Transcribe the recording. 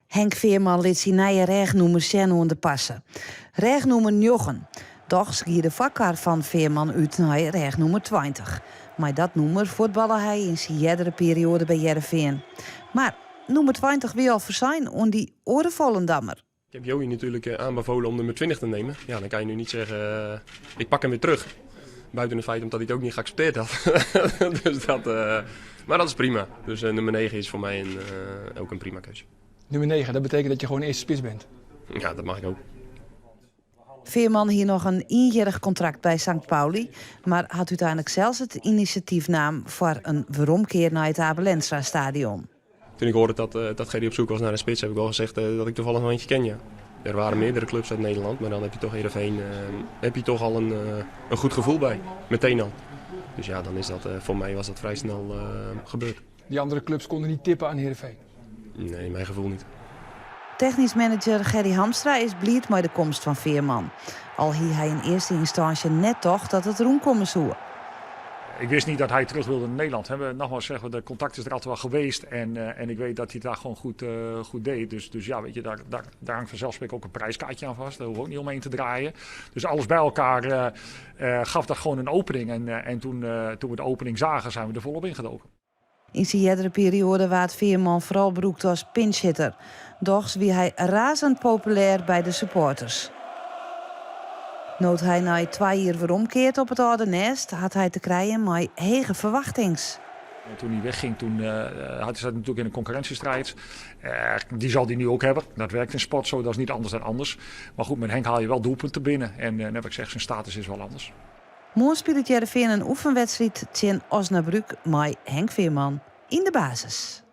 Henk Veerman lit syn nije rêchnûmer sjen oan de parse. Rêchnûmer njoggen. Dochs gie de foarkar fan Veerman út nei rêchnûmer 20. Mei dat nûmer fuotballe hy yn syn eardere perioade by Hearrenfean. Mar nûmer 20 wie al fersein oan dy oare Volendammer. Ik heb Joey natuurlijk eh, aanbevolen om nummer 20 te nemen. Ja, dan kan je nu niet zeggen, eh, ik pak hem weer terug. Buiten het feit omdat hij het ook niet geaccepteerd had. Dus dat, eh, maar dat is prima. Dus nummer 9 is voor mij ook een prima keuze. Nummer 9, dat betekent dat je gewoon eerste spits bent? Ja, dat mag ik ook. Veerman hie noch in ienjierrich kontrakt by Sankt Pauli, mar hat úteinlik sels it inisjatyf naam foar in weromkear nei it Abe Lenstra Stadion. Toen ik hoorde dat, dat Gerry op zoek was naar een spits, heb ik wel gezegd dat ik toevallig nog eentje ken, ja. Er waren meerdere clubs uit Nederland, maar dan heb je toch Heerenveen, heb je toch al een goed gevoel bij, meteen al. Dus ja, dan is dat, voor mij was dat vrij snel gebeurd. Die andere clubs konden niet tippen aan Heerenveen? Nee, in mijn gevoel niet. Technysk manager Gerry Hamstra is bliid mei de komst fan Veerman. Al hie hy yn earste ynstânsje net tocht dat it rûn komme soe. Ik wist niet dat hij terug wilde naar Nederland. He, nogmaals zeggen we, de contact is er altijd wel geweest. En ik weet dat hij het daar gewoon goed deed. Dus ja, weet je, daar hangt vanzelfsprekend ook een prijskaartje aan vast. Daar hoeven we ook niet omheen te draaien. Dus alles bij elkaar gaf dat gewoon een opening. En toen we de opening zagen, zijn we er volop ingedoken. Yn syn eardere perioade waard Veerman foaral brûkt as pinchhitter. Dochs wie hy razend populêr by de supporters. No't hy nei twa jier weromkeart op it âlde nêst, hat hy te krijen mei hege ferwachtings. En toen hij wegging, toen had hij natuurlijk in een concurrentiestrijd. Die zal hij nu ook hebben. Dat werkt in sport zo, dat is niet anders dan anders. Maar goed, met Henk haal je wel doelpunten binnen. En net wat ik zeg, zijn status is wel anders. Moarn spilet Hearrenfean in oefenwedstriid tsjin Osnabrück mei Henk Veerman yn de basis.